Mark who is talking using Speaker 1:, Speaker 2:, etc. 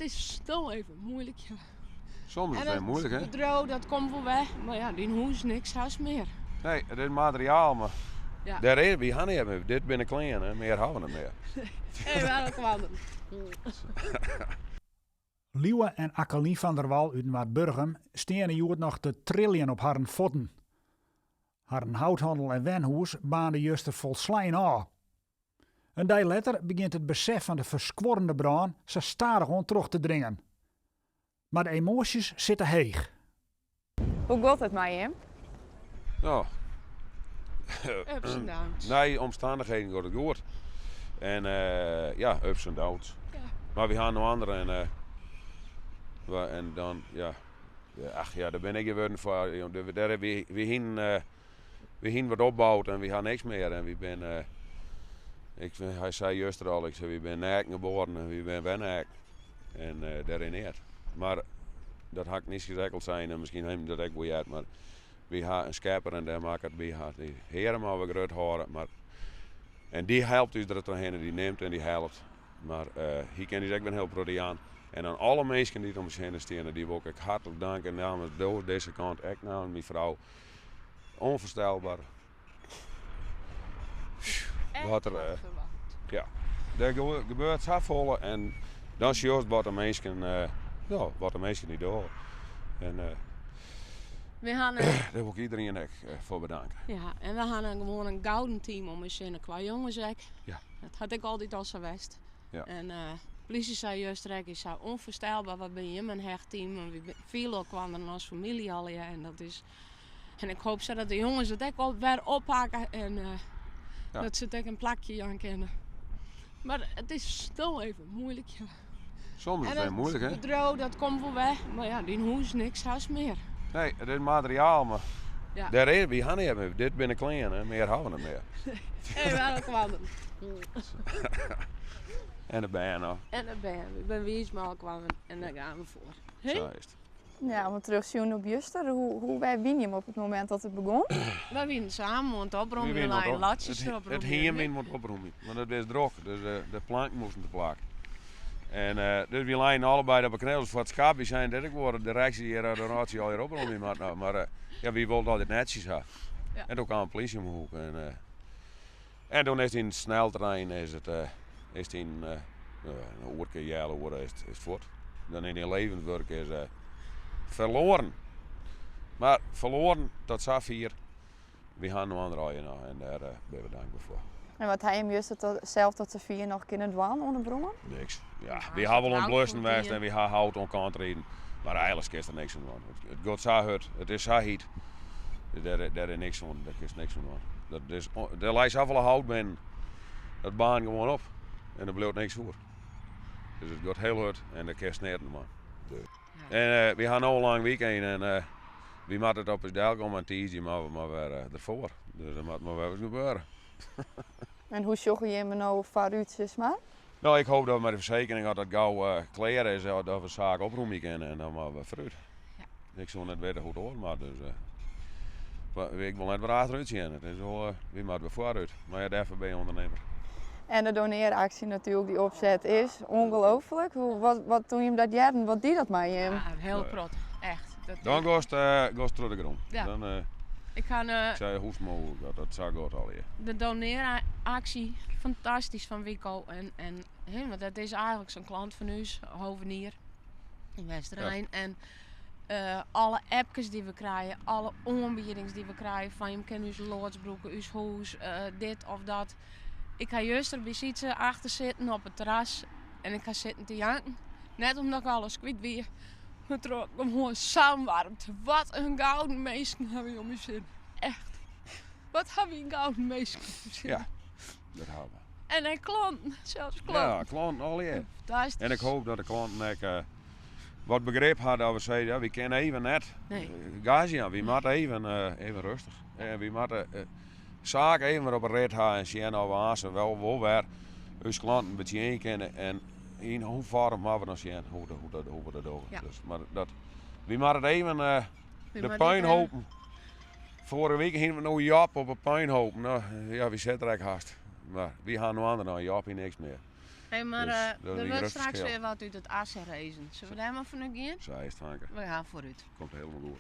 Speaker 1: het is no even moeilijk, ja.
Speaker 2: Soms is
Speaker 1: En
Speaker 2: het even moeilijk, hè?
Speaker 1: Het bedriuw, dat komt wol wer. Mar ja, dyn hûs, niks hast mear.
Speaker 2: Nee, it is materiaal, mar
Speaker 1: Ja.
Speaker 2: dêr is, wy ha neat mear. Dit binne klean, hè, mear ha we net mear.
Speaker 1: Hey, welk wandel.
Speaker 3: Liuwe en Akkelien van der Wal út Noardburgum steane hjoed noch te triljen op harren fuotten. Harren houthannel en wenhûs baarnde juster folslein ôf. In dei letter begjint it besef fan de ferskuorrende brân sa stadichoan troch te dringen. Mar de emoasjes sitte heech.
Speaker 4: Hoe giet it mei jim?
Speaker 2: No,
Speaker 1: Ups en downs.
Speaker 2: Nei omstannichheden giet it goed. En ja, ups en downs. Mar wy ha no andere en en dan ja, ach ja, dêr bin ik gjin wurden foar. Dêr, wy hienen wy hienen wat opboud en wy ha niks mear en wy binne, ik, hy sei juster al, ik sei wy binne neaken geboren en wy binne wer neaken. En dêr is neat. Mar dat ha ik niisjes ek al sein en miskien ha jim dat ek wol heard, mar wy ha in skepper en dêr makket wy ha dy Heare mar wer grut hâlde, mar en dy helpt ús der trochhinne, dy nimt en dy helpt. Mar hy kin ús ek wer in hiel protte jaan. En oan alle minsken dy't om ús hinne steane, dy wol ik ek hartlik danke namens dizze kant, ek namens myn frou. Onvoorstelbaar. Wat der, ja, der gebeurt safolle en dan sjochst wat de minsken, ja, wat de minsken dy dogge. En
Speaker 1: We ha
Speaker 2: dêr wol ik iderien ek foar bedanke.
Speaker 1: Ja, en we ha gewoan in gouden team om ús hinne, kwa jonges ek.
Speaker 2: Ja.
Speaker 1: Dat hat ek altyd al sa west.
Speaker 2: Ja.
Speaker 1: En plysje sei juster ek, is sa onvoorstelbaar, wat binne jimme in hecht team. En we fiele elkoar dan as famylje allegear. En dat is, en ik hoop sa dat de jonges it ek op, wer oppakke en
Speaker 2: Ja.
Speaker 1: dat se it ek in plakje jaan kinne. Mar it is no even moeilijk, ja.
Speaker 2: Soms is
Speaker 1: En
Speaker 2: it even moeilijk, hè?
Speaker 1: Het bedriuw, dat komt wol wer. Mar ja, dyn hûs, niks hast mear.
Speaker 2: Nee, it is materiaal, mar
Speaker 1: Ja.
Speaker 2: dêr is, wy ha neat mear. Dit binne klean, hè, mear ha we net mear.
Speaker 1: Hey, welk wandel.
Speaker 2: En de bern noch.
Speaker 1: En de bern. Ik bin wiis mei elkoar en dêr gean we foar. Hè?
Speaker 2: Sa is it.
Speaker 4: Ja, want terug sjoen op juster, hoe, wêr wiene jim op it momint dat it begûn?
Speaker 1: Wy wiene samen oan it
Speaker 2: Wy
Speaker 1: opromjen,
Speaker 2: wiene oan
Speaker 1: leine
Speaker 2: it op-
Speaker 1: latsjes
Speaker 2: it,
Speaker 1: erop
Speaker 2: it hiem wiene oan it opromjen, want it is drok, dus de planken moasten te plak. En dus wy leinen allebei op de knibbels foar it skap. Wy seinen dit ek wol, de direksje hjir, de raad al hjir opromje moat no. Mar ja, wy wolle altyd netsjes ha.
Speaker 1: Ja.
Speaker 2: En doe kaam de polysje om 'e hoek. En, en doe is it yn sneltrein is it, is it yn in oerke, healoere is it, is it fuort. Dan is dyn levenswurk is ferloaren. Mar ferloaren tot safier. Wy ha inoar allegear noch en dêr binne we dankber foar.
Speaker 4: En wat ha jim juster tot, sels tot safier noch kinnen dwaan oan de brân?
Speaker 2: Niks. Ja,
Speaker 1: Ja,
Speaker 2: wy ha wol oan
Speaker 1: hout
Speaker 2: blussen west
Speaker 1: dien.
Speaker 2: en wy ha hout oan kant riden. Mar eigenlik kinst der niks oan dwaan. It giet sa hurd, it is sa hyt. Dêr, dêr is niks oan, dêr kinst niks oan dwaan. Dat is, der leit safolle hout binnen, dat baarnt gewoan op. En der bliuwt niks oer. Dus it giet hiel hurd en dêr kinst neat oan dwaan. En wy ha no in lang weekend en wy moatte it op ús delkomme en tiisdei moatte we mar wer derfoar. Dus der moat mar wer wat gebeure.
Speaker 4: En hoe sjogge jimme no foarút, sis mar?
Speaker 2: No, ik hoop dat we mei de fersekering, as dat gau klear is, dat we de saak opromje kinne en dan moatte we foarút.
Speaker 1: Ja.
Speaker 2: Ik soe net witte hoe't it oars moat, dus ik wol net wer achterút sjen. It is wol, wy moatte wer foarút. Mar ja, dêrfoar binne je ûndernimmer.
Speaker 4: En de donearaksje natuerlik dy opset is ongelooflik. Hoe, wat, wat toen jim dat hearden, wat die dat mei jim?
Speaker 1: Ja, hiel prot, echt. Dat
Speaker 2: Dan giest giest troch de grûn.
Speaker 1: Ja.
Speaker 2: Dan,
Speaker 1: Ik ha
Speaker 2: ik sei, hoe is it mooglik dat dat sa giet allegear?
Speaker 1: De donearaksje, fantastysk fan Wico. En, en, hè, want dat is eigenlik sa'n klant fan ús, hovenier yn Westerein. En alle appkes dy't we krije, alle oanbiedings dy't we krije fan jim kinne ús loads brûke, ús hûs, dit of dat. Ik ha juster by Sytse achter sitten op it terras en ik ha sitten te janken. Net omdat ik alles kwyt wie, mar troch gewoan sa'n waarmte. Wat in gouden minsken ha wy om ús hinne. Echt. Wat ha wy gouden minsken om ús hinne.
Speaker 2: Ja, dat ha we.
Speaker 1: En ek klanten, sels klanten.
Speaker 2: Ja, klanten allegear.
Speaker 1: Fantastysk.
Speaker 2: En ik hoop dat de klanten ek wat begrip ha dat we sizze, ja, wy kinne even net
Speaker 1: Nee.
Speaker 2: gas jaan. Wy moatte even, even rêstich. En wy moatte saak even wer op 'e rit ha en sjen oft we aanst wol, wol wer ús klanten betsjinje kinne. En yn hoe foarm moatte we dan sjen hoe, hoe, dat, hoe we dat dogge.
Speaker 1: Ja.
Speaker 2: Dus, mar dat, wy moatte it even,
Speaker 1: Wy
Speaker 2: de
Speaker 1: moatte
Speaker 2: puinhopen. Foarige wike hiene we no Job op 'e puinhopen. No, ja, wy sitte der ek hast. Mar wy ha no ander dan Job yn niks mear.
Speaker 1: Hey, mar
Speaker 2: Dus
Speaker 1: eh,
Speaker 2: dat is
Speaker 1: der
Speaker 2: in
Speaker 1: wurdt
Speaker 2: grut
Speaker 1: straks
Speaker 2: ferskil.
Speaker 1: wer wat út it asse rezen. Sille we dêr mar fanút gean?
Speaker 2: Sa is it, Hanke.
Speaker 1: We gaan foarút.
Speaker 2: Komt helemaal goed.